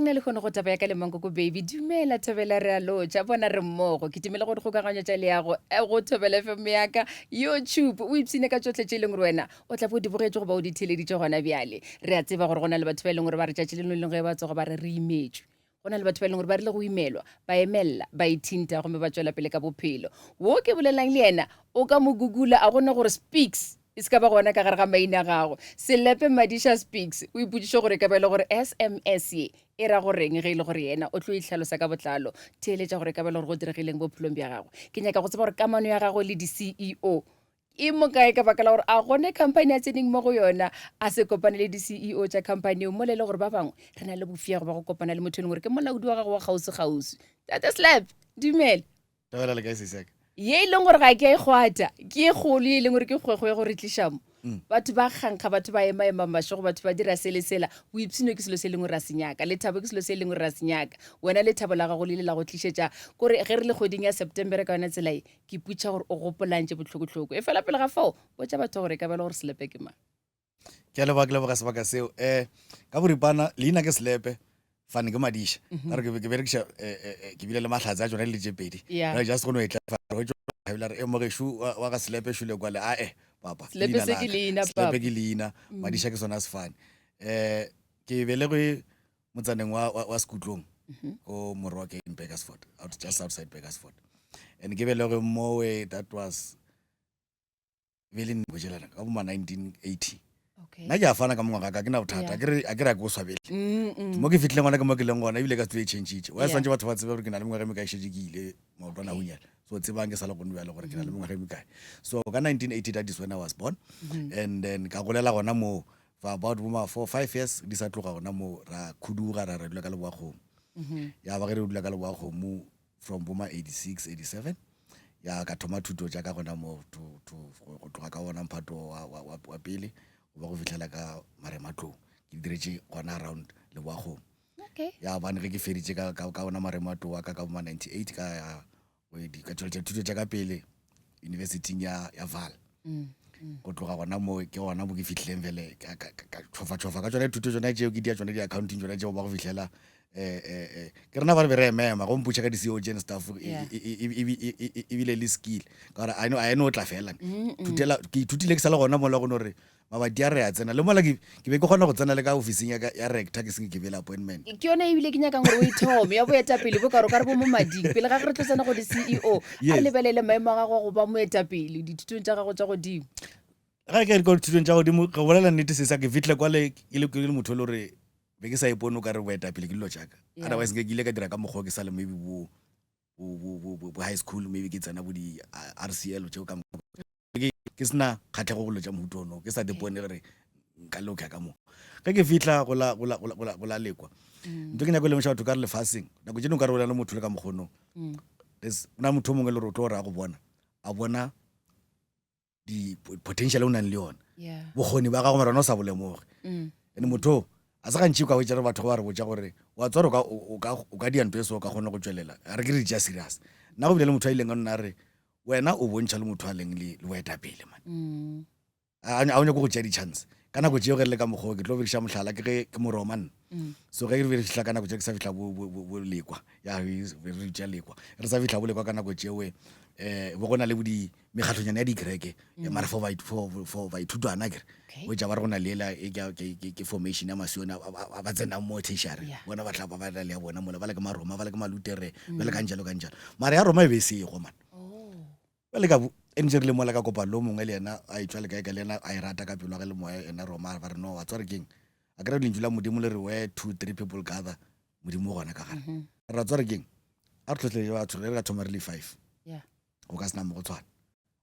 nna lehono go taba ya ka le Mankoko Baby. Dumela Thobela re a lotša, bona re mmogo. Ke timele go dikgokaganyo tša leago eh, go Thobela FM ya ka YouTube. O ipshine ka tšohle tše e leng gore wena o tla bo o di bogetše goba o di theeleditše gona bjale. Re a tseba gore go na le batho ba e leng gore ba re tšatši le lengwe le lengwe ge ba tsoga ba re re imetšwe. Go na le batho ba e leng gore ba rile go imelwa, ba emelela, ba ithinta gomme ba tšwela pele ka bophelo. Wo ke bolelang le yena, o ka mo gugula a gona gore Speaks e se ka ba gona ka gare ga maina a gago. Selepe Madisha Speaks, o ipotšiše gore e ka ba e le gore SMS ye e ra goreng ge e le gore yena o tlo itlhalosa ka botlalo. Theeletša gore e ka ba e le gore go diregileng bophelong bja gagwe. Ke nyaka go tseba gore kamano ya gagwe le di-CEO e mo kae ka baka la gore a gone company a tseneng mo go yona a se kopane le di-ceo tša company eo mola e le gore ba bangwe re na le bofiego ba go kopana le motho e leng gore ke molaodi wa gago wa kgauswi-kgauswi tate slap dumela Tabela le kae seseka? Ye e leng gore ga ke a e kgwata ke e kgolo ye e leng gore ke kgwekgwe ya go re tliša mo batho ba kgankga batho ba emaema mašego batho ba dira se le sela boipshino ke selo se e leng gore ra se nyaka lethabo ke selo se e leng gore ra se nyaka wena lethabo la gago le ile la go tlišetša kore ge re le kgweding ya september ka yona tsela ye Ke ipotšiša gore o gopolang tše bohlokohloko. Efela pele ga fao, botša batho gore e ka ba e le gore Selepe ke mang. Ke a leboga, ke leboga sebaka seo. Um ka boripana, leina ke Selepe, fane ke Madiša. Mm-hmm. Ka gore ke berekiša, eh, eh, eh, ke bile le mahlatse a tšona di le tše pedi. Yeah. Jwale just go no e tla fa, re hwetše ebile a re, e mogešu wa wa ga Selepe šole kwale, ae papa. ke Selepe leina se la ke ka. leina, Selepe papa. ke leina, Madiša ke sona sefane. Um ke belegwe motsaneng wa, wa, wa Sekutlong ko Moroke in Burgersfort, out, just outside Burgersfort. And ke belegwe mowe, that was be le nne bojelana ka boma 1980. Okay. Nna ke a fana ka mongwaga ka ke na bothata, Yeah. a ke re a ke re a ke o swabele. Mo ke fihlileng gona ke mo ke leng gona ebile ka se tlo e changitše. Wa Yeah. swantše batho ba tsebe gore ke na le mengwaga e mekae šetše ke ile maotwana a hunyela. So tsebang ke sa le gone bjale gore ke na le mengwaga e mekae. So ka 1980 that is when I was born. And then ka golela gona moo for about boma 4 5 years di sa tloga gona moo ra khuduga ra re dula ka Leboakgomo. Ya ba ge re dula ka Leboakgomo from boma 86 87 ya ka thoma thuto tša ka gona moo to to go tloga ka ona mphato wa wa wa, wa pele go ba go fihlela ka marematlou ke diretše gona around Leboakgomo. Okay. Ya bane ge ke feditše ka ka ka ona marematlou wa ka ka boma 98 ka ya go di ka tšweletša thuto tša ka pele universityng ya ya Vaal. Go tloga gona moo ke gona mo ke fihlileng fele ka ka ka tšhofa-tšhofa ka tšona dithuto tšona tšeo ke dia tšona di-accounting tšona tšeo ba go fihlela eh eh eh ke rena ba re be re emema go mpotša ka di-C_O and stuff e- Yeah. e- e- e- e- e- e- ebile le skill ka gore a eno a eno o tla fela thutela ke ithutile ke sa le gona mola go no re mabati a re a tsena le mola ke ke be ke kgona go tsena le ka ofising ya ka ya rector ke seng ke bele appointment ke yone ebile ke nyakang gore o ithome ya boetapele bo kare o ka re bo mo mading pele ga ge re tlo tsena go di-ceo a Yes. lebelele maemo a gago a go ba moetapele dithutong tša gago tša godimo ga ke re ko dithutong tša godimo go bolela nnete se sa ke fitlhe kwale ke le ke le motho e le gore be ke sa ipone o ka re boetapele ke dilo tšaka Yeah. otherwise nke ke ile ka dira ka mokgwa o ke sa le maybe bo bo bo bo bo- bo high school maybe ke tsena bo di RCL tšeo ka moka ke ke sena kgatlhego go dilo tša mohuta ono ke sa dipone gore nka lokha ka mo ge ke fitlha go la go la go la- go la go la lekwa ntho ke nyako lemoša batho ka re lefaseng nako tše dingwe ka re o na le motho le ka mokgonong There's- go na motho o mongwe le gore o tlo gore a go bona a bona di potential o nang le yona yeah bokgoni ba gago mara wena o sa bo lemoge and motho o, a se gantši o ka hwetša re batho ba re botša gore wa tswa gore o ka- o ka- o ka dia ntho e so o ka kgona go tšwelela a re ke re di tšea serious nna go bile le motho a ileng a nna a re wena o bontšha le motho a leng le le boetapele man a a o nyako go tšea di-chance ka nako tšeo ge re le ka mokgwa o, ke tlo berekiša mohlala ke ge ke moroma nna so ge re be re fihla ka nako tšeo ke sa fihla bo- bo- bo- bo lekwa ya re re tšea lekwa re sa fihla bo lekwa ka nako tšeo um bo go na le bo di mekgatlonyana ya dikereke mara for bait- for- for baithutwana kere Okay. o tša ba re go na le ela e ke- ke ke- ke formation ya masione a- a a ba tsenang mo tertiary Yeah. bona ba tla ba ba na le ya bona mola ba le ke maroma ba le ke malutere ba le kanjalo kanjalo mara ya roma e be e sego man Oh. Bjale ka e ntše re le mola ka kopano le o mongwe le yena a etšwa le kae ka le yena a e rata ka pelo ya ge le moya yena Roma ba re no wa tswa re keng a kere lentšu la Modimo le re where two three people gather Modimo o gona ka gare mm-hmm. ra tswa re keng a re tlhotlheletse batho re ka thoma re le five go ka sena mo go tshwana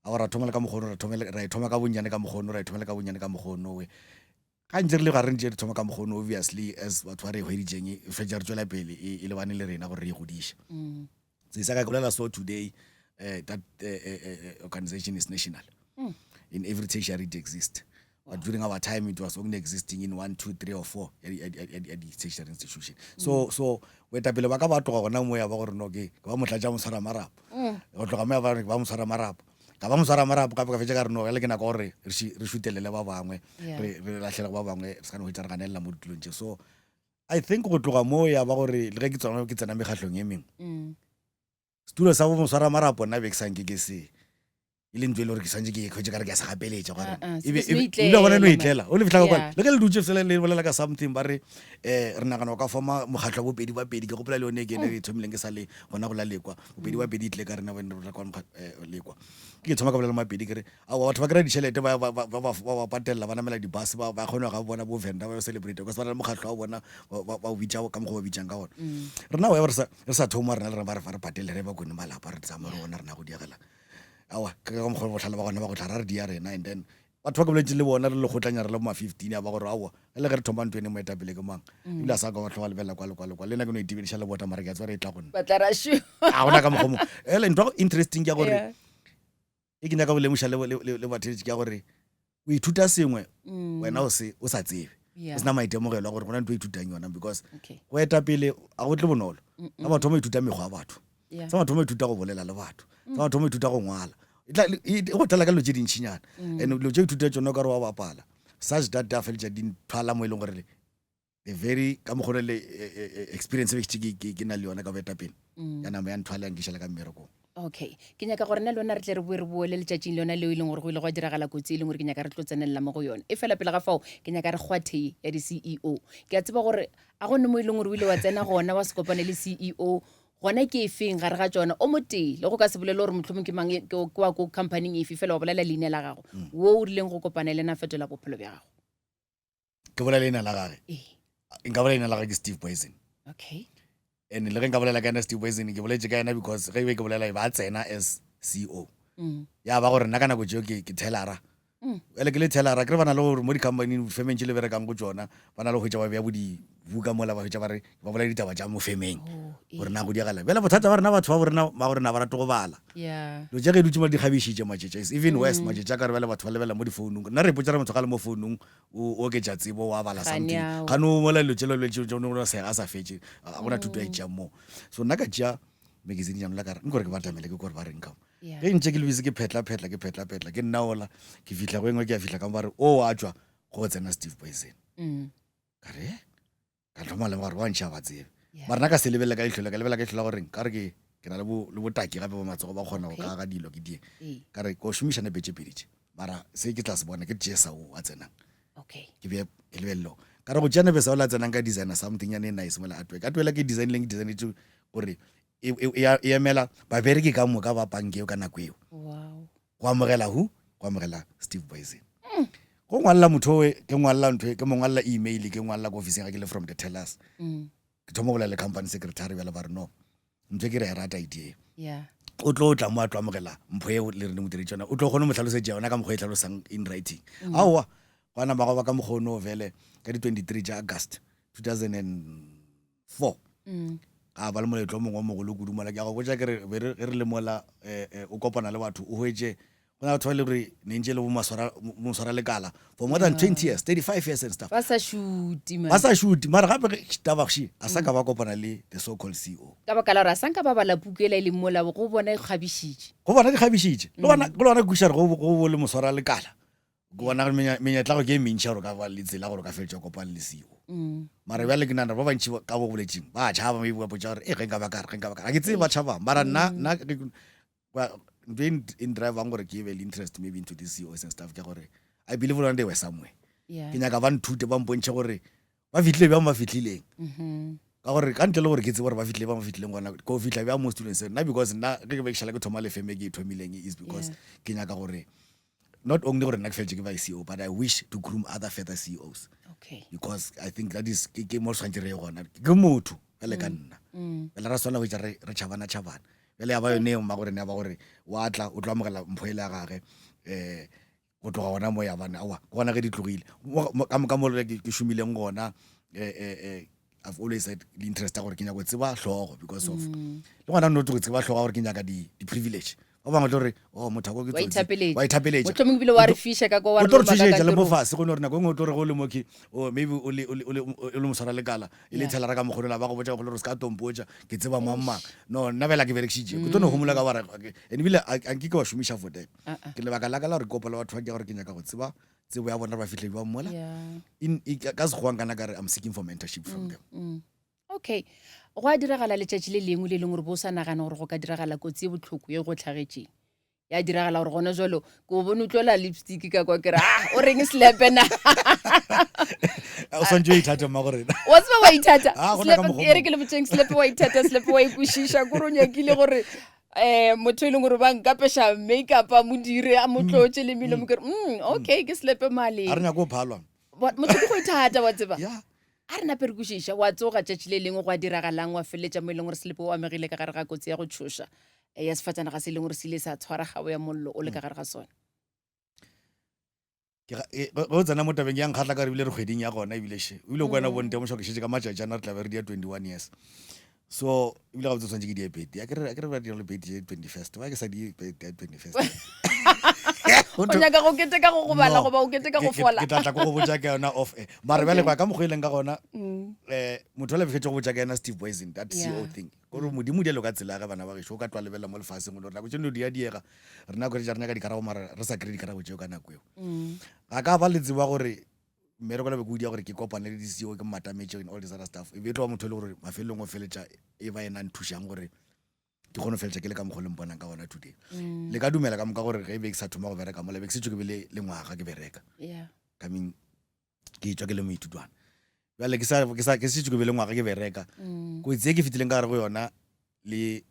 a go ra thoma le ka mokgono ra thoma ra e thoma ka bonnyane ka mokgono ra e thoma le ka bonnyane ka mokgono we Ga ntše re le gare ntše re thoma ka mokgwa ono, obviously as batho ba re e hweditšeng e fetša re tšwela pele e, e lebane le rena gore re e godiše. Mm. Se sa ka ke bolela so today uh, that uh, uh, organization is national. Mm. In every tertiary it exists. But during our time it was only existing in one, two, three or four ya di tertiary institution. So mm. so boetapele ba ka ba tloga gona mo ya ba gore no ke ba motlatša moswara marapo. Mm. Go tloga mo ya ba ba moswara marapo. Ka ba moswara marapo gape ka fetša ka re no gale ke nako gore re šutelele ba bangwe. Re re lahlele go ba bangwe re se ka no hwetša re ganelela mo ditulong tše. So I think go tloga moo ya ba gore le ge ke tsona ke tsena mekgatlhong e mengwe mm. setulo sa bo moswara marapo nna be ke sanke ke se e le ntlo e le gore ke swantse ke ikhwetše ka re ke a se gapeletša gore Ah, ah, e be- se- se no e be- ebile gona no itlela, itlela o le fitlha ka kwana Yeah. le ge le dutse fela le bolela ka something ba re um re nagana o ka forma mokgatlho wa bopedi ba pedi ke gopola le yone e ke ene e thomileng ke sa le gona go la lekwa bopedi ba pedi e tlile ka rena bone re kwa mokga- eh, lekwa ke thoma ka bolela mapedi ke re aowa batho ba kry-a ditšhelete ba ba- ba- ba ba ba patelela ba namela di-bus ba ba kgona ga bona bo venda ba yo celebrate because ba na le mokgatlho wa bona ba- ba ba o bitša ka mokgwa o ba bitsang ka gona rena wa re sa re sa thoma rena le rena ba re fa re patele re ba kone malapa re tsamaya re bona rena go diegela aowa ke ka mokgwa botlhale ba gona ba go tla ra re dia rena and then batho ba ke boletse le bona re lekgotlanya re le ma 15 a ba gore aowa ge le ge re thoma ntho ene moetapele ke mang mm. ebile a sa ka ba tlhoga lebelela kwa le kwa le kwa le nna ke no itebediša le bota mara ke a tswa re e tla go nna ga gona ka mokgwa mo ele ntho interesting ke ya gore e ke nyaka go lemoša le batheletši ke ya gore o ithuta sengwe mm. wena o se o sa tsebe o sena maitemogelo a gore gona ntho e ithutang yona because go eta pele a go tle bonolo sa mathomo ithuta mekgwa ya batho sa mathomo ithuta go bolela le batho sa mathomo ithuta go ngwala e, e go tlala ka dilo tse dintšhinyana mm. and dilo tse ithuta tsone o ka re wa bapala such that di a feletša di nthwala mo e leng gore the very ka mokgwa le eh, eh, eh, experience e ke ke na le yona ka boetapele mm. ya nama ya nthwala ya nkišela ka mmerekong okay ke nyaka gore na le lona re tle re boe re boele letšatšing lona leo e leng gore go ile go diragala kotsi e leng gore ke nyaka re tlo tsenelela mo go yone e fela pele ga fao ke nyaka re kgwatheye ya di-ceo ke a tseba gore a go nne mo e leng gore o ile wa tsena gona wa se kopane le ceo gona ke efeng gare ga tsona o motee le go ka se bolele gore mohlomong ke mang ke wa ko companyng efe fela wa bolela leina la gago mm. wo o rileng go kopana le ena fetola bophelo bja gago ke bolela leina la gage nka bolela leina la gage ke steve poison okay and le ge nka bolela ka ena steve poison ke boletse ka ena because ge be ke bolela e ba tsena as ceo mm. ya ba gore nna ka nako tseo ke ke tellara mm. ele ke le tellara ke re ba na le gore mo di-company femeng tse le berekang go tsona ba na le go hwetša ba beya bo dibuka mola ba hwetša ba re ba bolela ditaba tša mo femeng oh, gore na go diagala bjale bothata ba rena batho ba borena ba gore na ba rate go bala dilo tše ge dutse mo di kgabišitše matšetša even worse mm. matšetša ka re bjale batho ba lebelela mo difounung nna re ipotsa re motho ga le mo founung o oketša tsebo wa bala something gane o mola dilo tšelo tšelo sega a sa fetše ga gona thuto a itšeang moo so nna ka tšea magazine jaanong la kare nkore ke batamele ke kore ba reng kamo ge ntše ke lebise ke phetla phetla ke phetla phetla ke nna ola ke fihla go engwe ke ya fihla ka mo ba re o a tšwa go tsena steve poison mm. ka re ka thoma lemoga gore ba ntšha ba tsebe mara nna ka se lebelele ka leihlo la ka lebelela ka leihlo la goreng ka re ke ke na le botaki gape ba matsogo ba kgona go ka ga dilo ke die ka re ko šomišane betse pedi tše mara se ke tla se bona ke tšee sa o a tsenang ke be ke lebelelo ka re go tšea nebe sa o la tsenang ka designer something yane e nice mola artwork artwork ke design leng design tse gore e, e, e, e emela babereki ka moka ba panke eo ka nako eo go amogela who go amogela steve boyson mm. go ngwalela motho owe ke ngwalela ntho e, ke mo ngwalela email ke ngwalela ko officing ga ke le from the tellers mm. ke thoma go bolela le company secretary bjale ba re no ntho e ke re e rata idea yeah o tlo tla mo a tlo amogela mpho eo le re ne mo diretše yona o tlo kgone mo tlhalosetša yona ka mokgwa e tlhalosang in writing mm. aowa gwa nama go ba ka mokgwa ono vele ka di-23 tša august 2004 mm. ga ba le moletlo o mongwe o mogolo kudu mola ke a go botša ke re be re ge re le mola um o kopana le batho o hwetše go na batho ba e le gore ne ntše le bo moswara lekala for more than 20 years 35 years and stuff ba sa šute ba sa šute mara gape ge taba she a sa ka ba kopana le the so called ceo ka baka la gore a sanka ba bala puku ela e leng mola go bona e kgabišitše go bona di kgabišitše le gona le gona ke kwešiša gore go bo le moswara lekala ke bona gore menyetla go ke e mentši ya gore ka ba le tsela gore o ka feletša kopane le seo mm. mara bjale ke nana ba bantši ka bo boletseng ba tšhaba maybe ba potsa gore e ge nka ba kare ge nka ba kare ga ke tsebe ba tšhabang mara nna mm. nna ntho e, e drivang gore ke be le interest maybe into this CEOs and stuff ke gore I believe one day we're somewhere ke nyaka ba nthute ba mpontšhe gore ba fitlhile bjang ba fitlhileng mm-hmm. ka gore ka ntle le gore ke tsebe gore ba fitlhile ba ba fitlhileng gona ko fitlha bjang mo setulong se nna because nna ge ke be ke šala ke thoma lefeme ke e thomileng is because ke nyaka gore not only gore nna ke feletse ke ba CEO but I wish to groom other further CEOs okay. because I think that is ke ke mo tshwanetse re ye gona ke motho bjale ka mm. nna mm. bjale ra swanela go itsa re re tšhabana tšhabana bjale ya ba yone eo mma gore ne ya ba gore wa tla o tlo amogela mpho ele ya gage um go tloga gona mo ya bane aowa ke gona ge di tlogile ka mo ke šomileng gona um I've always had the interest ya gore ke nyaka go tseba hlogo because of mm. le gona not go tseba hlogo gore ke nyaka di privilege. Ba bangwe tlo re, oh motho wa ko ke Wa tsotsi. ithapeletša. Wa ithapeletša. Mohlomong ebile wa re fiša ka kwa wa O re tlo re loma ka tšhošetša le mo kantorong. fase go no re nako e nngwe o tlo re go le mo ke o maybe o le o le o le o le moswara lekala e le Yeah. thelara ka mokgonola ba go botša go le gore se ka tompotša ke tseba mang mang. No nna bjale ke berekišitše. Ke tlo no homola ka bara and ebile a nke ke wa šomiša for that. Ah, ah. Ke lebaka la ka la gore ke kopela batho ba ke gore ke nyaka go tseba tsebo ya bona ba fihle jwang mola. Yeah. In ka sekgowa nkana ka re I'm seeking for mentorship from them. Okay. Go a diragala letšatši le lengwe le lengwe gore bo o sa nagane gore go ka diragala kotsi e bohloko ye go tlhagetšeng. Ya diragala gore gona jalo ke o bone o tlola lipstick ka kwa ke re ah o reng selepe na. O swantše o ithate mma go rena. Wa tseba wa ithata. Ah, gona ka Selepe mokgwa e re o ke le botšeng selepe wa ithata selepe wa ikwešiša kore o nyakile gore eh motho e leng gore ba nkapeša makeup a mo dire a mo tlotše le melomo ke re okay ke selepe A re maleng. nyake go phalwa. Motho ke go ithata wa tseba. Yeah. A re nape re kwešiša, wa tsoga tšatši le lengwe gwa diragalang wa feleletša mo e leng gore Selepe o amegile ka gare ga kotsi ya go tšhoša eh, ya sefatanaga se e leng gore se ile sa tshwara kgabo ya mollo o le ka gare ga sona. Ke ga- e, ge o tsena mo tabeng ya nkgatla ka re ebile re kgweding ya gona ebile še ebile o kwana bonte mošwa ke šetše ka matšatši ana re tla be re dia 21 years so ebile gabotse tshwanetse ke die beti a ke re ba dira le beti ye 21st why ke sa die beti ya 21st O nyaka go keteka go gobala No. goba o keteka go Ke- ke- fola? ke tla tla ko go botša ka yona off air mara bjale kwa ka mokgwa e leng ka gona um motho o lebegetse go botša ka yena Steve Boysen that Yeah. CEO thing kore modimo di ka tsela ya ge bana ba gešo o ka tloa lebelela mo lefaseng gore nako tše dilo di a diega re nako re ja re nyaka dikarabo mara re sa kry dikarabo tšeo ka nako eo ga ka ba le tseba gore mmereko la be ke o dia gore ke kopane le di-CEO ke mmatametše and all this other stuff e be e tlo ba motho e le gore mafelelong o feletša e ba ena nthušang gore ke kgone go feletša ke le ka mokgwa o le mponang ka gona today le ka dumela ka moka gore ge e be ke sa thoma go bereka mola be ke setse ke be le le ngwaga ke bereka Yeah. coming ke tswa ke le moithutwana bjale ke sa ke sa ke setse ke be le ngwaga ke bereka kotsi e ke fetileng ka gare go yona le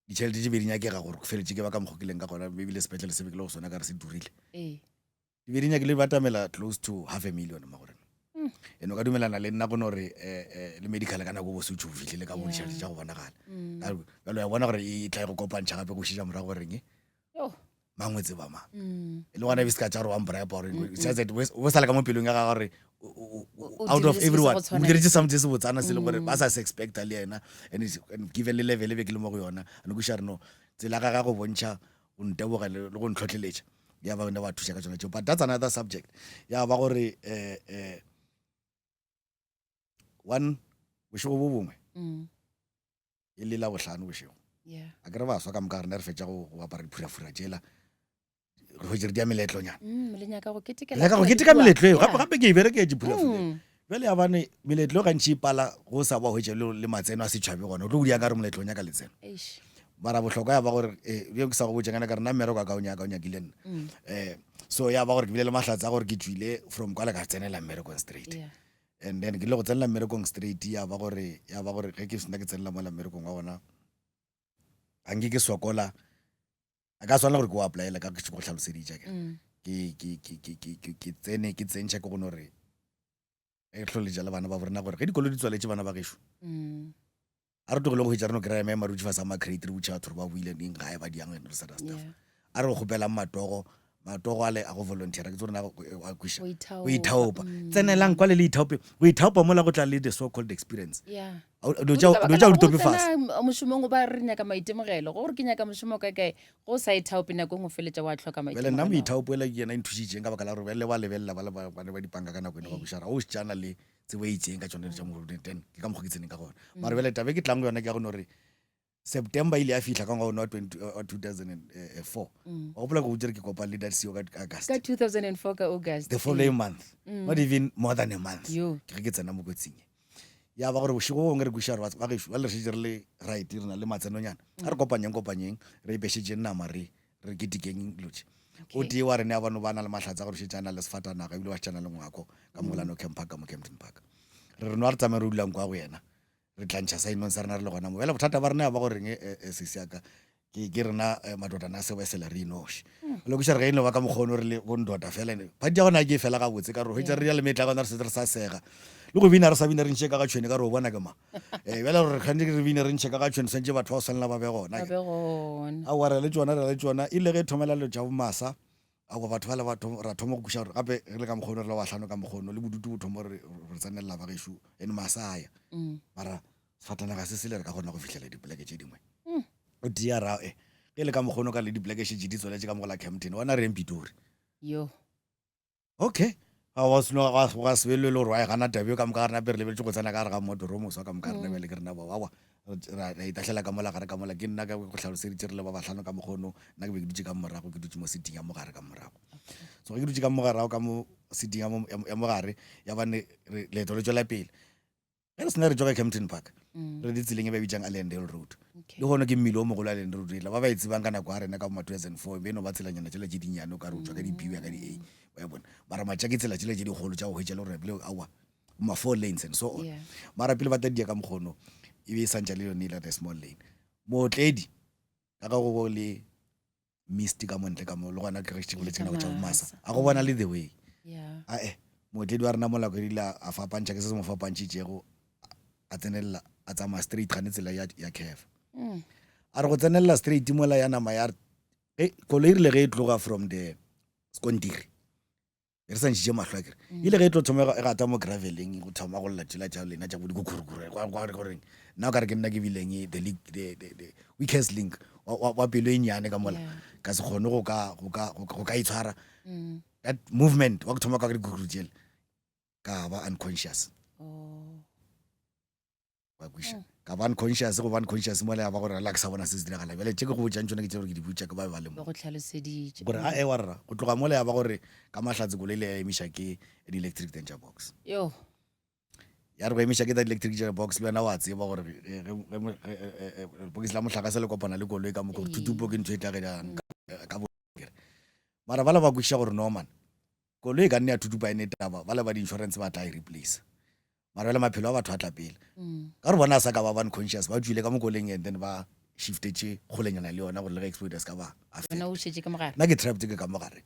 ditšhelete tše be di nyakega gore ke feletse ke ba ka mokgwa ke leng ka gona maybe le sepetlele se be ke le go sona ka re se durile Ee. di be di nyakile di batamela close to half a million mo go rena and o ka dumelana le nna go no re eh, eh, le medical ka nako bo se o fihlile ka bo ditšhelete tša go bonagala bjalo ya bona gore e tla e go kopantšha gape go šiša morago goreng Yo. mangwe tseba mang e le gona be se ka tša gore wa mbribe gore it's just that o sa le ka mo pelong ya gago gore out of dirile selo sa everyone go o tshwana le diretše something se botsana se le gore ba sa se expecta le yena and and given le level e be ke le mo go yona and kweša re no tsela ga ga go bontšha go nteboga le go ntlhotlheletša ya ba ne ba thuša ka tsona tšeo but that's another subject ya ba gore eh eh one bošego bo bongwe e le la bohlano bošego Yeah. a ke re baswa ka moka rena re fetša go go apara diphurafura tšela re hwetše re dia meletlonyana Le nyaka go ketekela re nyaka go kua le keteka kua. meletlo eo Yeah. gape gape ke e bereketše phurafura Bjale ya bane meletlo gantši e pala go sa ba hwetše le, le matseno a setšhabe gona o tlo o ka re moletlo o nyaka letseno. Eish. Mara bohlokwa ya ba gore eh, bjo ke sa go botša kana ka re nna mmereko a ka o nyaka o nyakile nna. Eh, so ya ba gore ke bile le mahlatse a gore ke tšwile from kwale ka tsenela mmerekong straight. Yeah. And then ke ile go tsenela mmerekong straight ya ba gore ya ba gore ge ke sena ke tsenela mola mmerekong wa gona ga nke ke sokola a ka swanela gore ke o applyela ka ke go hlaloseditše ke ke ke ke ke ke ke ke tsene ke tsentšha ke go no re e hloletša le bana ba borena gore ge dikolo di tswaletše bana ba gešo a re tlogele go hwetša re no kry-a ema re dutše fase ga ma-crate re botša batho gore ba boile neng gae ba diang and all this other stuff a re go kgopelang matogo matogo ale a go volunteera ke tse rena a kweša Go ithaopa. go ithaopa tsenelang kwale le ithaope go ithaopa mola go tla le the so called experience Yeah. Dilo tša Ka dilo baka tša la o di go tope fase tsena mošomong o ba re nyaka maitemogelo go gore ke nyaka mošomo kae kae go sa ithaope nako e nngwe feletša wa tlhoka bjale nna maitemogelo ao. moithaopo ela ke yena e nthušitšeng ka baka la gore bjale ba lebelela ba le ba ba ne ba dipanka ka nako eno ba bušara o šetšana le tsebo e itseng ka tsone tša mo then ke ka mokgwa ke tseneng ka gona mara bjale taba e ke tlang go yona ke ya go no re September ile ya fihla ka ngwaga wa 20 wa 2004 wa gopola ke botse re ke kopane le that CEO ka August ka 2004 ka August the following month not even more than a month Yo. ke ge ke tsena mo kotsing e. Ya ba gore bošego bo bongwe re kwešiša gore ba gešo bjale re šetše re le right re na le matsenonyana a re kopanyeng kopanyeng re ipešetšeng nama re re ketekeng dilo tše. O tee wa rena ya ba no ba na le mahlatse a gore šetše a na le sefatanaga ebile wa šetše a na le ngwako ka mo Lano Camp Park ka mo Kempton Park. Re re no a re tsamaye re dulang kwa go yena re tla ntšha sa inong sa rena re le gona mo. Bjale bothata ba rena ya ba goreng sesi ya ka ke ke rena madodana a sewesela re inoši. Le kwešiša re ge e no ba ka mokgwa ono re le bondota fela ene phadi ya gona ke e fela gabotse ka re hwetša re ya le meetla gona re setse re sa sega le go bina re sa bina re ntšhe ka ga tšhwene ka re o bona ke ma eh bjale gore re kgantše re bine re ntšhe ka ga tšhwene swantše batho ba go swanela ba be gona ba be gona aowa re le tšona re le tšona e ile ge e thomela dilo tša bomasa aowa batho ba le ba ra thoma go kweša gore gape re le ka mokgwa ono re le bahlano ka mokgwa ono le bodutu bo thoma re re tsenelela ba gešo ene masa a ya mara sefatanaga se sele re ka kgona go fihlela dipoleke tše dingwe o tia ra e. Ge le ka mokgono ka le di-black šetše di tsweletše ka mo go la Kempton, bona re yeng Pitori. Yo. Okay. Ga wa seno ga ga se be le gore wa e gana tabe ka moka ga rena pe re lebetše go tsena ka gare ga mmotoro o moswa ka moka ga rena bjale ke rena ba awa ra ra itahlela ka mola gare ka mola ke nna ka go hlaloseditše re le ba bahlano ka mokgono nna ke be ke dutše ka morago ke dutše mo seating ya mogare ka morago so ge ke dutše ka mogarago ka mo seating ya mo- ya mogare ya bane leeto le tšwela pele Ge re sena re tšwa ka Kempton Park, mm. re le tseleng e ba bitsang Allendale Road. Okay. Le gone ke mmile o mogolo Allendale Road ela ba ba e tsebang ka nako ya rena ka ma 2004 be no ba tselanyana tšela tše dinnyane o ka re o tšwa ka di-B ya ka di-A wa e bona. Mara matša ke tsela tšela tše dikgolo tša go hwetša le gore le aowa ma four lanes and so on. Yeah. Mara pele ba tla dia ka mokgono e be e santša le yone e la the small lane. Mootledi ka ga go bo le mist ka montle ka mo le gona ke re boletse nako tša bomasa a go bona le the way ae mootledi wa rena molako erile a fapantšha ke se se mo fapantšhitšego a tsenelela a tsamaya straight gane tsela ya, ya curve mm. a re go tsenelela straight mola ya nama ya koloi rile ge e tloga from the skontiri re sa ntšhitše mahlo a kere mm. ile ge e tlo thoma e gata mo graveleng go thoma go lla tšela tša lena tša bo dikukurukuru goreng nna o ka re ke nna ke bileng the, the, the, the weakest link wa pelo e nnyane ka mola ka se kgone go ka go ka go ka itshwara mm. that movement wa go thoma ka dikukurukuru tšele ka ba unconscious oh. wa kwiša mm. ka ba unconscious go ba unconscious mo le ya ba gore la ke sa bona se se diragala bjale tše ke go botšang tsone ke tše gore ke di botša ke ba ba le mo go tlhaloseditše gore a ewa rra go tloga mo le ya ba gore ka mahlatse koloi le ya emiša ke di-electric danger box yo ya re go emiša ke ta electric danger box le wena wa tseba gore bokisi la mohlakase le kopana le koloi ka moka gore thutupo ke ntho e tla ge ka mara ba le ba kwešiša gore no man koloi e ka nne ya thutupa ene taba ba le ba di-insurance ba tla e replace mara bjale maphelo a batho a tla pele mm. ka gore bona a sa ka ba ba unconscious ba tswile ka mo koleng and then ba shiftetše kgolenyana le yona gore le ge explode se ka ba nna ke trapped ke ka mogare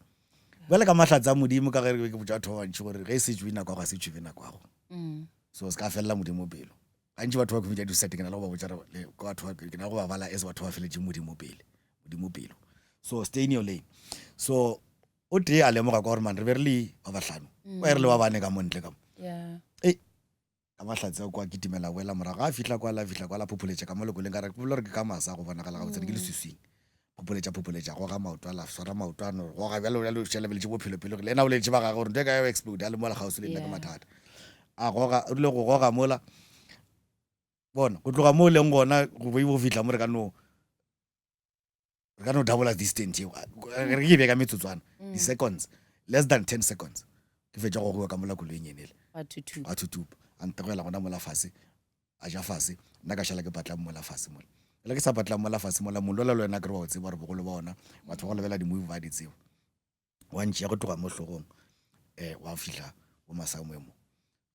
bjale ka mahlatse a modimo ka ge ke botša batho ba bantši gore ge e se tšwe nako ya go a se tšwe nako ya go mm. so se ka felela modimo pelo gantši batho ba commit suicide ke na le go ba botša batho ke na le go ba bala as batho ba feletše modimo pele modimo pelo so stay in your lane so o tee a lemoga ka gore man re be re le ba bahlano mm. re le ba bane ka montle ka mo e ka mahlatse a kwa kitimela boela morago a fihla kwa la fihla kwa la phopholetša ka mo lekoleng ka re ke gore ke ka masa go bonagala gabotse ke mm. leswiswing phopholetša phopholetša goga maoto a la swara maoto a no goga bjalo bjalo šele beletše bophelo pele le ena o boletše ba gagwe gore ntho e ka ya explode a le mola kgauswi le nna ke mathata a goga o rile go goga mola bona go tloga mo o leng gona go bo fihla mo re ka no re ka no double distance eo re ke be ka metsotswana mm. di-seconds less than 10 seconds ke fetša go goa ka mola koloing enele a thuthupa a ntegela gona mola fase a ja fase nna ka šala ke patlang mola fase mola le ke sa patlang mola fase mola molola le wena ke re wa o tseba gore bogolo ba ona batho ba go lebela di-movie ba di tseba wa ntšea go tloga mo hlogong um wa fihla bo masamoe mo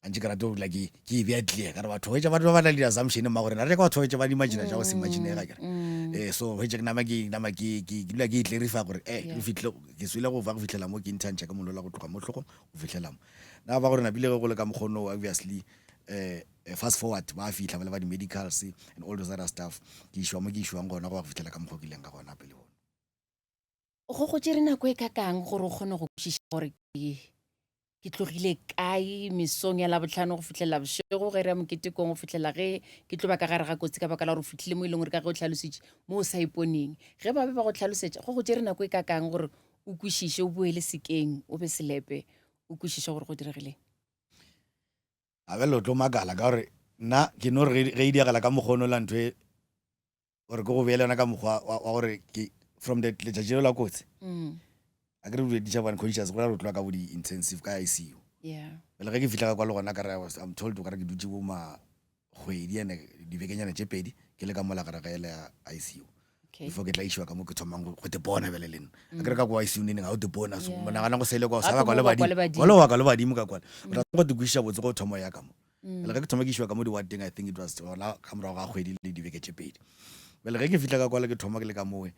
gantši ke rate go dula ke ke e bea clear ka re batho hwetša batho ba ba na le di-assumption mma gore na re ka batho hwetša ba di-imagina tša go se imaginega kere um so hwetša ke nama ke nama ke ke dula ke e clarify gore eh ke fihle ke swele go fa go fihlela mo ke ntshantšha ke molola go tloga mo hlogong go fihlela mo na ba gore napile ge go le ka mokgono obviously eh fast forward ba fihla ba le ba di-medicals and all those other stuff ke išwa mo ke išwang gona go ya go fihlela ka mokgwa ke ileng ka gona pele bona Go go tšere nako e kakang gore o kgone go kwešiša gore ke ke tlogile kae mesong ya labohlano go fihlela bošego ge re ya moketekong go fihlela ge ke tlo ba ka gare ga kotsi ka baka la gore o fihlile mo e leng gore ka ge o tlhalositše mo o sa iponeng ge ba be ba go tlhalosetša go go tšere nako e kakang gore o kwešiše o boele sekeng o be selepe o kwešiše gore go diregileng a bjale o tlo makala ka gore nna ke no re ge e diagala ka mokgono la ntho e gore ke go beele yona ka mokgwa wa gore ke from the letšatši leo la kotsi mm. a ke re dule ditšha bane conscious go ra re tloa ka bo di-intensive ka ICU pele ge ke fihla ka kwa le gona ka re I'm told o ka re ke dutše bo ma kgwedi ene dibekenyana tše pedi ke le ka mola gare ga ele ya ICU before ke tla išiwa ka mo ke thomang go te bona bjale le nna a ke re ka kwa ICU neng ga o te bona so monagana go sele kwa o sa ba kwa le badimo kwa le wa ka le badimo ka kwa o tla go te kwešiša botse go thoma ya ka mo Bjale ge ke thoma ke išiwa ka mo diwateng, I think it was gona ka morago ga kgwedi le dibeke tše pedi. Bjale ge ke fihla ka kwale ke thoma ke le ka mowe,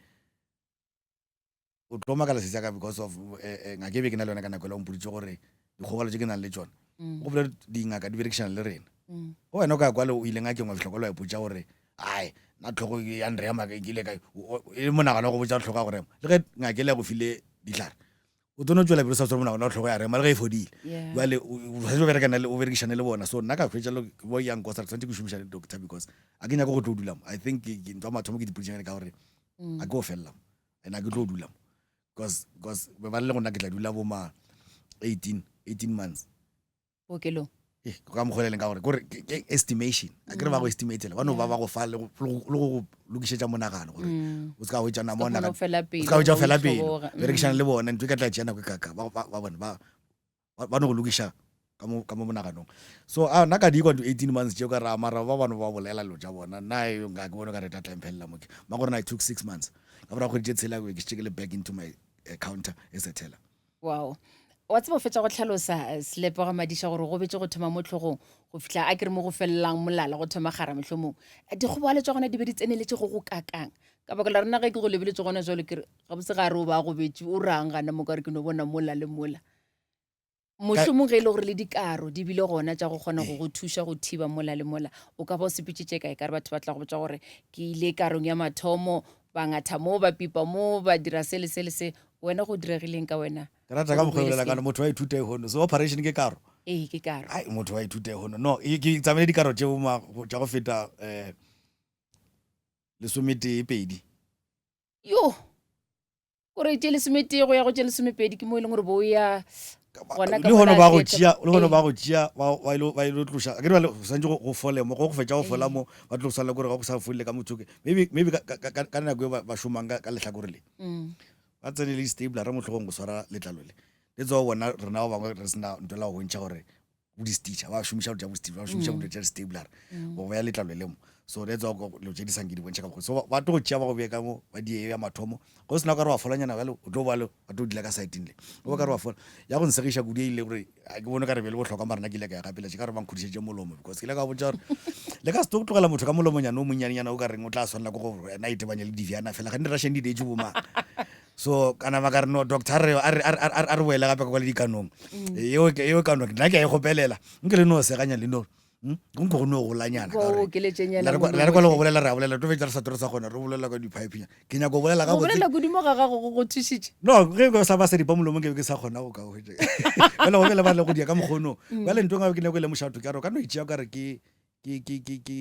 o tlo makala sesi ya ka because of eh, eh, ngaka e be ke na le yona ka nako ela o mpoditše gore dikgobalo tše ke nang le tšona mm. go bolela dingaka di berekišana le rena mm. go wena o ka kwale o ile ngakeng wa fihla kwale wa ipotša gore ai nna tlhogo ya nrema ke ile ka e le monagano wa go botša tlhogo ya go rema le ge ngaka ele ya go file dihlare o tlo no tšwela pele o sa tshware monagano wa tlhogo ya rema le ge e fodile jale o tshwanetse o berekana o berekišane le bona so nna ka hwetša le bo yang kosa tshwanetse ke šomišane le doctor because a ke nyako go tlo dula mo i think ke ntho ya mathomo ke dipodišane ka gore A ke o felela mo. And a ke tlo dula mo. Because because be ba le gona ke tla dula bo ma 18 18 months. Bookelong. Eh, ka mokgwa e leng ka gore kore ke estimation. A ke re ba go estimatela. Ba no ba ba go fa le go le go lokišetša monagano gore o se ka hwetša nama o nagana. O fela pelo. O se ka hwetša o fela pelo. Berekišana le bona ntho e ka tla tšea nako e kaka. Ba ba bona ba ba no go lokiša ka mo ka mo monaganong. So a nna ka di kwa 18 months tšeo ka ra mara ba bano ba bolela dilo tša bona. Nna e nka ke bone ka re tla tla mo ke. Ma gore na it took 6 months. Ka morago kgwedi tše tshela ke šetše ke le back into my counter as a teller. Wow. Wa tseba o fetša go hlalosa eh, Selepe ga Madiša gore go betše go thoma mo tlhogong go fihla a ke re mo go felelang molala go thoma gara mohlomong. Eh, Dikgobalo tša gona di be di tseneletše go go kakang. Ka baka la rena ge ke go lebeletše gona jwalo ke re gabotse ga re o ba gobetše o rang gana mo ka re ke no bona mola le mola. Mohlomong ge e le gore le dikaro di bile gona tša go kgona go go thuša go thiba mola le mola, o ka ba o sepetšitše kae? Ka re batho ba tla go botša gore ke ile karong ya mathomo, ba ngatha mo, ba pipa mo, ba dira se le se le se. Wena go diregileng ka wena? Ke rata ka mokgwa o bolela ka motho wa ithuta e hono. So operation ke karo? Ee, ke karo. Ai, motho wa ithuta e hono. No, ke tsamaile dikaro tše bo tša go feta eh lesometee pedi. Yo! Kore tše lesometee go ya go tše lesomepedi ke mo e leng gore bo ya gona ka le gona mola ba go theatre. tšea le gona Ee. ba go tšea ba ba ilo ba ilo tloša akere bjale go swanetše go fole mo go go fetša go fola mo ba tlo swanela kore ga go sa folile ka motho ke maybe maybe ka ka ka ka nako e ba ba šomang ka ka lehlakore le Mm. ba tsene le di-stapler mo hlogong go swara letlalo le le tsa bona rena ba bangwe re sena ntho la go bontšha gore bo di-stitcher ba šomiša dilo tša bo-stitcher ba šomiša dilo tša di-stabler go beya letlalo le mo so that's why dilo tše di sanke di bontšha ka mokgwa so ba tlo go tšea ba go beye ka mo ba die ya mathomo go sena o ka re wa folanyana bjale o tlo ba le ba tlo dula ka sideng le o ba ka re wa fola ya go nsegiša kudu e ile gore a ke bone ka re be le bohlokwa mara nna ke ile ka ya gapeletše ka re ba nkgodišetše molomo because ke ile ka botša gore le ka se tlo tlogela motho ka molomonyana o monnyanenyana o ka reng o tla swanela ke gore ena a itebanye le diviana fela ga ne russian di deetše bomang so ka nama ka re no doctor a re a re boele gape ka kwa le dikanong mm. eo eo kano nna ke a e gopelela nke le no seganya le no hmm? nko go no golanyana la re kwa le go bolela re a bolela tlo fetsa re sa tlo re sa kgona re bolela ka di-pipe ke nyako bolela ga bolela godimo ga gago go go thusitše no ge ke sa ba seripa molomong ke be ke sa kgona go ka hwetša bjale go bele ba le go dia ka mokgono mm. bjale ntho e ke nyako e le mošato ke a re o ka no itšea ka re ke ke ke ke ke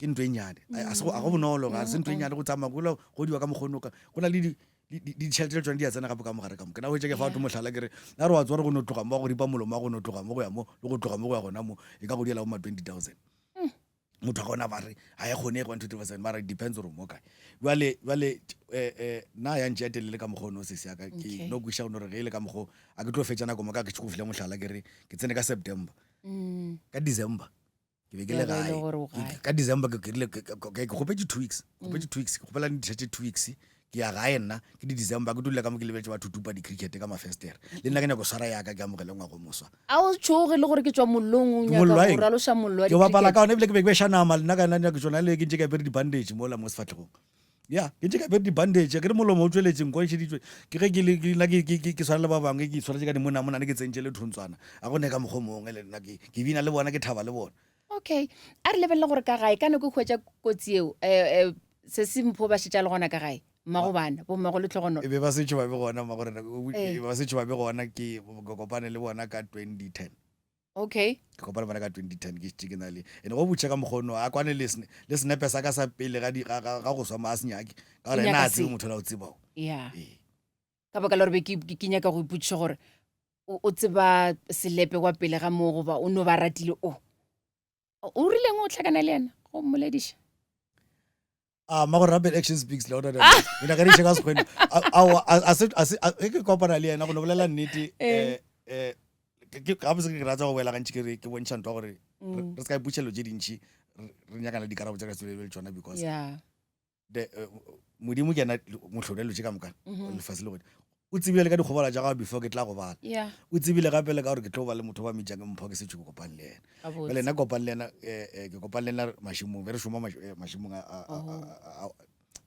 ke ntho e nnyane a se go bonolo ga se ntho e nnyane go tsamaya go go diwa ka mokgono ka go na le ditšhelete le tsone di a tsena gape ka mogare ka mo ke na hwetša ke fa batho mohlala ke re na re wa tswa re go no tloga mo go ripa molomo wa go no tloga mo go ya mo le go tloga mo go ya gona mo e ka go diela bo ma 20000 motho a gona ba re ga e kgonege 1 2 3 4 mara it depends gore mo kae jwale jwale eh eh nna ya ntšea telele ka mokgwa ono sesi ya ka ke no kwiša go no re ge e le ka mokgwa a ke tlo fetša nako mo ka ke go file mohlala ke re ke tsene ka September ka December ke be ke le gae ka december ke rile ke kgopetse two weeks kgopetse two weeks ke kgopela ditšha two weeks ke ya gae nna ke di december ke dula ka mo ke lebetse batho tupa di-cricket ka mafestere le nna ke nyako swara yaka ke amogele ngwago moswa a o tšhoge le gore ke tswa mollong o nyaka go raloša mollo ke bapala ka one ebile ke be ke beša nama le nna ka nna ke tsona le ke ntse ke apere di-bandage mola mo sefatlhegong ya ke ntse ka apere di-bandage ke re molomo o tsweletseng ko šeditswe ke ge ke le ke nna ke ke ke tshwana le ba bangwe ke itshwaretse ka dimonamona ke tsentše le thontswana a go ne ka mokgwa mongwe le nna ke ke bina le bona ke thaba le bona okay a re lebelele gore ka gae ka nako e hwetša kotsi eo um se se mpho ba šetša le gona ka gae mmago bana bommago le tlhogonolo e be ba setšo ba be gona mmago rena e ba setšo ba be gona ke kopane le bona ka 2010 okay ke kopane bona ka 2010 ke šetše ke na le ene go botša ka mokgono a kwane le le senepe sa ka sa pele ga ga ga go swa ma a se nyake ka gore ena a tsebe motho la o tsebago yeah ee. ka baka la gore be ke nyaka go ipotšiša gore o tseba selepe kwa pele ga moo goba o no ba ratile o o rileng o tlhakana le yena go mmolediša a ma gore rapid action speaks louder than words. Mina ka diše ka sekgweng a se a se ge ke kopana le yena go no bolela nnete eh eh ke ga botse ke rata go boela gantši ke re ke bontšha ntwa gore re re se ka ipotša dilo tše dintši re nyakana le dikarabo tse ka se le tšona because yeah the modimo ke yena mohlodi wa dilo tše ka moka lefase le godimo O tsebile le ka dikgobalo tša gago before ke tla go bala. Yeah. O tsebile gape le ka gore ke tlo ba le motho ba mmitšang Mpho ke setse ke kopane le yena. Gabotse. Bjale nna ke kopane le yena eh, eh, ke kopane le yena mašemong, be re šoma mašemong a a a Oh. a a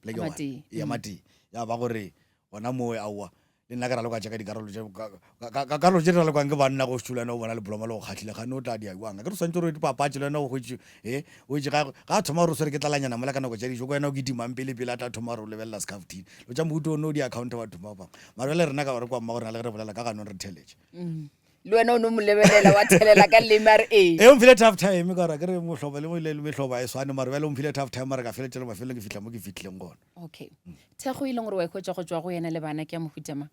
poleke A one. Matee. Ya Matee. Ya ba gore gona moo aowa le nna ke raloka tša ka dikarolo tše ka ka ka karolo tše di ralokwang ke banna go šetše le wena o bona leboloma le go kgahlile kgane o tla di ya jwang. Akere o swanetše gore o dipapatše le wena o hwetše he o itše ga ga a thoma gore o swere ke tlalanyana mola ka nako tša dijo ke wena o kitimang pele pele a tla thoma gore o lebelela scaftini lo tša mohuto o no di accounta batho ba bangwe mara bjale rena ka gore kwa mmago rena le ge re bolela ka ganong re theletše mm. Le wena o no mo lebelela wa thelela ka leleme a re ee. Ee, o mphile tough time ka gore akere mohlobo le le mehlobo a e swane mara bjale o mphile tough time mara ka feletša le mafelelong ke fihla mo ke fihlileng gona. Okay. Thekgo e leng gore wa e hwetša go tšwa go yena le bana ke ya mohuta mang?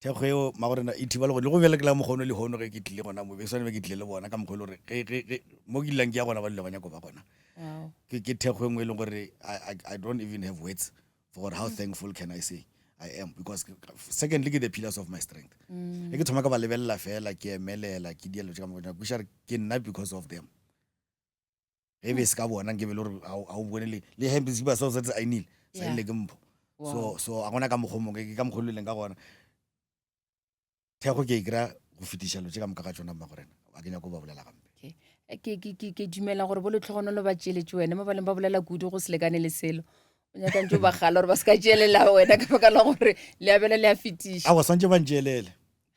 Thekgo eo magorena e thiba le go le go bjale ke la mokgono le hono ge ke tlile gona mo be swane be ke tlile le bona ka mokgwa e le gore ge ge ge mo ke dulang ke ya gona ba dula ba nyako ba gona. Wow. Ke ke thekgo e nngwe e leng gore I, I, I don't even have words for gore how thankful can I say I am because secondly ke the pillars of my strength. Ge ke thoma ka ba lebelela fela ke emelela ke dielo tše ka moka kweša re ke nna because of them. Ge be se ka bona nke be le gore ga o bone le le hempe se ba sa se a inile sa ile ke mpho. So so a gona ka mokgwa o mongwe ke ka mokgwa o le leng ka gona. Thekgo ke e kry-a go fetiša lo tše ka moka ga tšona mmagorena a ke nyako ba bolela gampe. Okay. Ke, ke, ke, ke dumela gore bo letlhogonolo ba tšeletše wena mo ba leng ba bolela kudu go se lekane le selo o nyaka ntse o ba gala gore ba se ka tšeelela wena ka baka la gore leabela le a fetiša Aowa swantše ba ntšeelele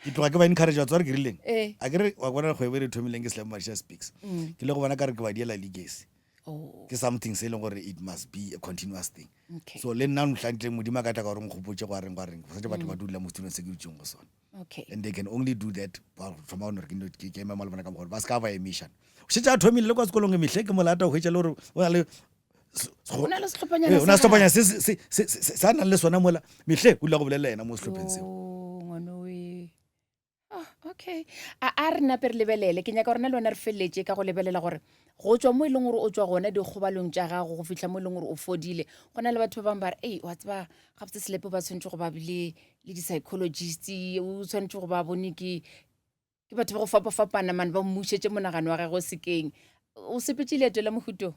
ke tloga ke ba encourage wa tsware ke rileng Ee. a ke re wa bona kgwebo e re thomileng ke Slam Marisha Speaks ke le go bona ka re ke ba diela legacy Oh, ke something se e leng gore it must be a continuous thing okay. so le nna mohlantleng modimo a ka tla ka gore nkgopotse go areng go areng santse batho ba dula mo setulong se ke dutseng go sona Okay. and they can only do that ba go thoma gore ke ke ke eme mo le bona ka mogolo ba se ka ba emišana o šetše a thomile le kwa sekolong mehle ke molata o hwetša le gore o na le O na le sehlophanyana o na sa sehlophanyana se se se se se a nang le sona mola mehle o dula go bolelela yena mo sehlopheng seo Yo, ngwanoe. Oh, okay a a re nape re lebelele ke nyaka gore na le wena re feleletše ka go lebelela gore go tswa mo e leng gore o tswa gona dikgobalong tša gago go fihla mo e leng gore o fodile go na le batho ba bangwe ba re ei wa tseba gabotse selepe ba tshwanetse go ba bile le di-psychologist o tshwanetse go ba bone ke ke batho ba go fapafapana mane ba mmušetše monagano wa gagwe sekeng o sepetse leeto la mohuto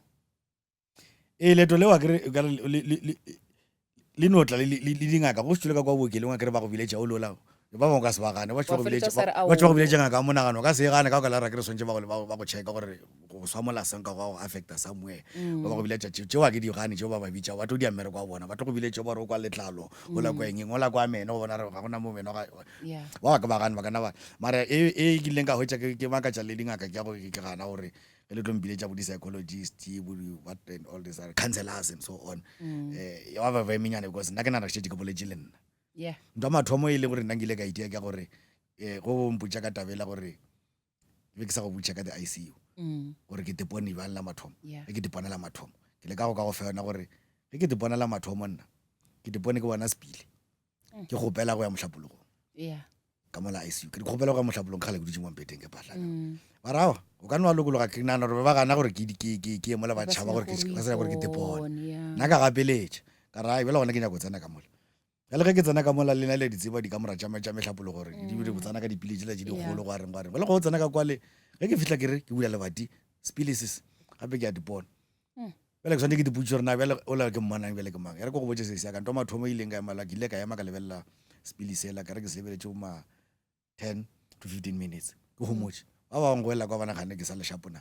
Ee, leeto leo akere o kare le no tla le dingaka go šitšwele ka kwa bookelong akere ba go biletša o lola ba bangwe ka se ba gane ba tšwa go biletša ngaka ya monagano ka se e gane ka baka la gore akere swantše ba go checka gore go swa mola seng ka go affecta somewhere ba ba go biletša tšeo a ke di gane tšeo ba ba bitša ba tlo dia mmereko wa bona ba tlo go biletša ba re o kwa letlalo o la kwa eng o la kwa meno go bona gore ga gona mo meno ga ba ba ke ba gane ba kana ba mara e e kileng ka hwetša ke makatša le dingaka ke ya go ke gana gore ge le tlo mpiletša bo di-psychologist bo di-what and all this other counselors and so on mm. eh, ya ba ba emenyane because nna ke nana ke šetše ke boletše le nna yeah. ntwa mathomo e le gore nna nkile ka itia ke gore um go mpotša ka tabela gore be ke sa go botša ka the ICU mm. gore ke tepone bjang la mathomo yeah. ge ke tepone la mathomo ke le ka go ka go fa yona gore ge ke tepone la mathomo nna ke tepone ke bona sepile mm. ke gopela go ya mohlapologong yeah. ka mola ICU ke di kgopela go ya mohlapolong kgale ke dutse mo mpeteng ke phahlaka mm. ba rawa o ka nna wa lokologa ke nagana gore ba gana gore ke ye mola ba tšhaba gore ba sena gore ke tepone nna ka gapeletša ka ra bjale gona ke nyako tsena ka mola jale ge ke tsena ka mola le na le ditseba dikamora tša mehlapolo gore di mm. tsena ka dipile tsela tše dikgolo go areng go areng bjale go tsena ka kwale ge ke fihla ke re ke bula lebati sepile se gape ke a dipona Mm. Bjale ke swanetše ke dipotšišo gore na bjale ola ke mmonang bjale ke mang. E re ke go botše sesi ya ka nto mathomo e ileng ka ema ke ile ka ema ka lebelela sepili sela ka re ke se lebeletše bo ma 10 to 15 minutes ke homotše. Ba bangwe go ela kwa bana gane ke sa le shapo na.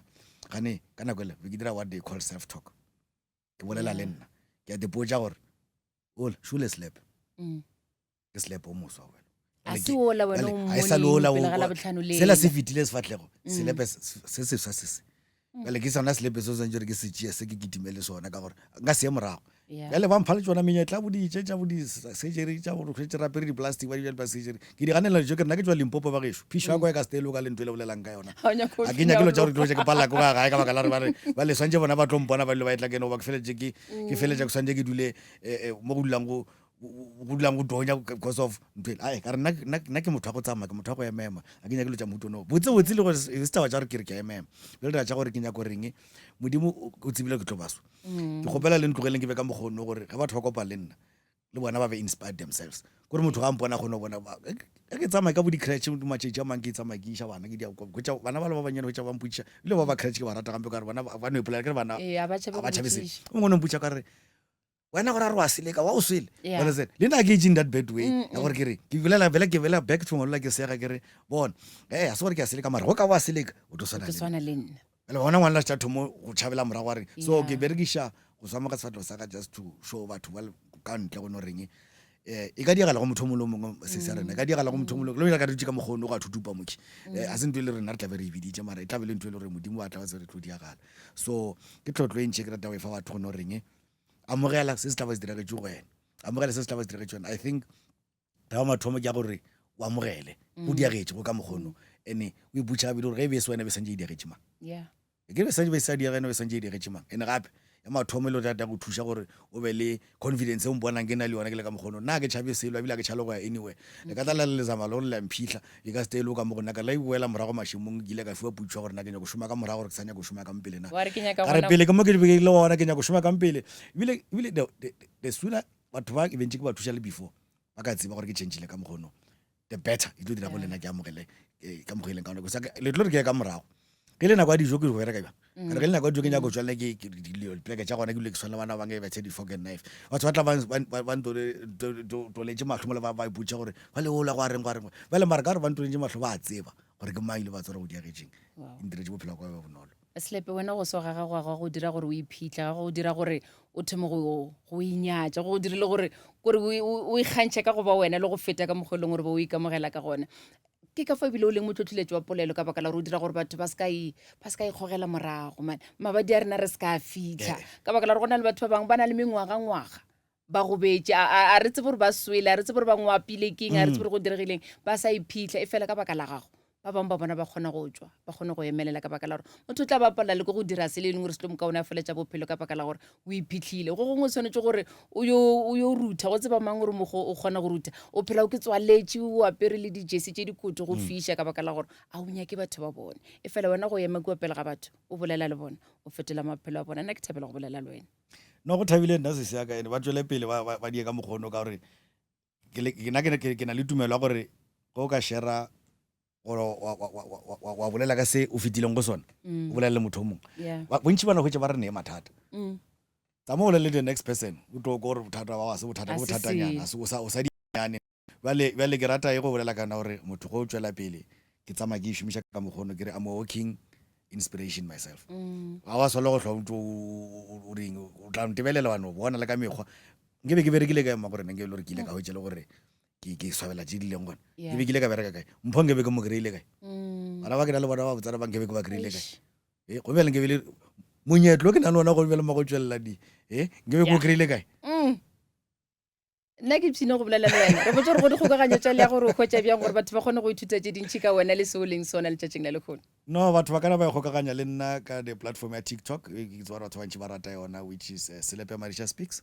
Gane ka nako ele be ke dira what they call self talk. Ke bolela le nna. Ke a dipotša gore ola šole slap. Mm. Ke slap o moswa wena. A se ola wena o a e sa le ola mmoneng pele ga Labohlano lela. Sela se fetile sefahlego. Selepe se seswa se se. Bjale ke sona selepe se o swanetše gore ke se tšee se ke kitime le sona ka gore nka se ye morago. Bjale ba mpha le tšona menyetla bo ditše tša bo di-surgery tša gore hwetše re apere di-plastic ba di bjale ba-surgery. Ke di ganela dijo ke re nna ke tšwa Limpopo ba gešo. Phišo ya kwa e ka se tee loka le ntho e le bolelang ka yona. Ga o nyake go Ga ke nyake dilo tša gore ke tlo ke palela ke go ya gae ka baka la gore ba re ba le swantše bona ba tlo mpona ba dule ba etla ke eno goba ke feletše ke ke feletša ke swantše ke dule eh, eh, mo go dulang go go dulang go tonya because of ntho ele ae ka re nna ke motho wa go tsamaya ke motho wa go emema a ke nyake dilo tša mohuto no botse botse le gore e se taba tša gore ke re ke a emema bjale taba tša gore ke nyako reng modimo o tsebile ke tlo baso mm. ke kgopela le ntlogeleng ke be ka mokgono gore ge batho ba kopa le nna le bona ba be inspired themselves kore motho ga mpona kgone go bona ge ke tsamaya ka bo di-crutch matšatši a mang ke tsamaya ke iša bana ke dia bana ba le ba banyane hwetša ba mpotšiša ebile ba ba crutch ke ba rata gampe ka gore bana ba no ipolela ke re bana ga ba tšhabe selo o mongwe o no mpotša ka re wena gore a re wa seleka wa o swele Yeah. Understand? le nna ke in that bad way ya gore ke re ke bolela bela ke bolela back to ngwalola ke sega ke re bona ee a se gore ke a seleka mara go ka wa seleka o tlo swana ke le nna. swana le nna Bjale gona ngwana la thomo go tšhabela morago wa reng so Yeah. ke berekiša go swa mo ka sefahlego sa ka just to show batho ba le ka ntle go no reng eh e ka diagala go motho o mongwe le o mongwe se sa rena e ka diagala go motho o mongwe le le ka dutše ka mokgono go a thutupa mokhi eh a se ntho e le rena re tla be re e biditše mara e tla be le ntho e le gore modimo wa tla ba se re tlo diagala so ke tlotlo e ntšhe ke rata go e fa batho go no reng amogela se se tla ba se diragetše go wena amogela se se tla ba se diragetše wena i think taba mathomo ke ya gore o amogele o diagetše go ka mokgono ene o iputša gabedi gore ge e be e se wena e be santše e diagetše mang yeah e ke be santše be sa diega ene be santše e diagetše mang ene gape ya mathomo e le gore ya go thuša gore o be le confidence e o mponang ke na le yona ke le ka mokgono nna ke tšhabe selo ebile a ke tšhale go ya anywhere le ka tla la lezama le gore le a mphitlha e ka se le o ka mo go nna ka la iboela morago mašemong ke ile ka fiwa putšo ya gore nna ke nyako šoma ka morago gore ke sa nyako šoma ka mpele na wa re ke nyaka ka re gona pele ke mo ke be ke le gona ke nyako šoma ka mpele ebile ebile the, the, the sooner batho ba ke bentše ke ba thuša le before ba ka tseba gore ke changile ka mokgono the better e tlo dira go lena ke amogele eh, ka mokgwa e leng ka gona Because le tlo re ke ya ka morago ge le nako ya dijo ke go bereka bjang ka re ge le nako ya dijo ke nyako tswalela ke dipoleke tša gona ke dule ke swana le bana ba bangwe ba tshe di-fork and knife batho ba tla ba ntoletše mahlo mola ba ipotša gore ba le ola go a reng go a reng bjale mara ka gore ba ntoletše mahlo ba a tseba gore ke mang ile ba tswara go diagetšeng e ntiretše bophelo kwa be bonolo Selepe, wena go soga ga gago ga go dira gore o iphitlhe, ga go dira gore o thome go go inyatša, go dirile gore kore o ikgantšhe ka go ba wena le go feta ka mokgwa e leng gore ba o ikamogela ka gona. Ke ka fa ebile o leng motlhotlheletši wa polelo ka baka la gore o dira gore batho ba se ka ba se ka ikgogela morago man. Mabadi a rena re se ka a fitlha ka baka la gore go na le batho ba bangwe ba na le mengwagangwaga ba gobetše a, a, a re tsebe gore ba swele a re tsebe gore ba ngwapile keng a re tsebe gore go diregileng ba sa iphitlha e fela ka baka la gago ba bangwe ba bona ba kgona go tšwa ba kgone go emelela ka baka la gore motho o tla bapalela le ke go dira se le e leng gore se tlo mokaone a feletša bophelo ka baka la gore o iphitlhile go gongwe o tshwanetse gore o yo o yo rutha go tseba mang gore mogo o kgona go rutha o phela o ke tswaletše o apere le dijesi tše dikoto go fiša ka baka la gore a o nyake batho ba bone e fela wena go ema kua pele ga batho o bolela le bona o fetola maphelo a bona nna ke thabela go bolela le wena No go thabile nna sesi ya ka ene ba tšwele pele ba ba die ka mokgono ka gore ke le ke na ke ke na le tumelo ya gore ge o ka shera gore wa wa wa wa wa bolela ka se o fetileng go sona mm. o bolela le motho o mongwe bontši ba na hwetša ba re nee mathata mm. tsamaya o bolele le the next person o tlo ko gore bothata ba ga se bothata bo bothatanyana o sa o sa dinyane Bjale, bjale ke rata e go bolela ka yona gore motho ge o tšwela pele, ke tsamaya ke e šomiša ka mokgono, ke re I'm a walking inspiration myself. Ga wa swanela go hlwa o ntse o reng, o tla ntebelela wa no bona le ka mekgwa. Nke be ke berekile kae mma gore nna nke e le gore ke ile ka hwetša le gore ke ke swabela tše di leng gona. Ke be ke ile ka bereka kae? Mpho nke be ke mo kry-ile kae? Bana ba ke na le bona ba botsana ba nke be ke ba kry-ile kae? E, go bjale nke be le monyetlo ke na le ona go bjale ma go tšwelela di. E, nke be ke mo kry-ile kae? Nna ke ipshine go bolela le wena. Re botse gore go dikgokaganyo tša lea gore o hwetša bjang gore batho ba kgone go ithuta tše dintši ka wena le se o leng sona letšatšing la lehono. No, batho ba ka na ba ikgokaganya le nna ka the platform ya TikTok, e ke tseba gore batho ba bantši ba rata yona, which is eh, Selepe Madisha Speaks.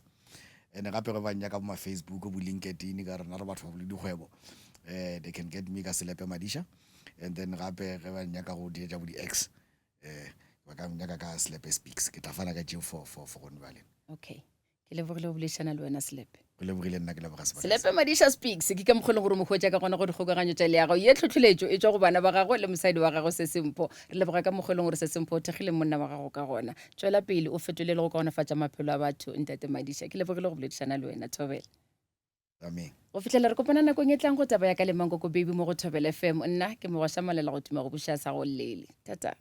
And gape ge ba nnyaka bo ma Facebook, bo LinkedIn, ka rena re batho ba bole dikgwebo, eh, they can get me ka Selepe Madisha. And then gape ge ba nnyaka go di tša bo di-X, eh, ba ka nnyaka ka Selepe Speaks. Ke tla fana ka tšeo for, for, for gone bjale. Okay. Ke lebogile go boledišana le wena Selepe. Go lebogile nna ke leboga sebaka. Selepe Madisha Speaks ke ka mokgwa e leng gore o mo hwetša ka gona go dikgokaganyo tša leago. Ye tlhohleletšo e tšwa go bana ba gagwe le mosadi wa gagwe Sesimpho. Re leboga ka mokgwa e leng gore Sesimpho o thekgile monna wa gago ka gona. Tšwela pele o fetole le go kaonafatša maphelo a batho Ntate Madisha. Ke lebogile go boledišana le wena. Thobela. Amen. Go fihlela re kopana nakong e tlang go taba ya ka le Mankoko Baby mo go Thobela FM. Nna ke Mogwaša Malela go tuma go buša sa go llele. Tata.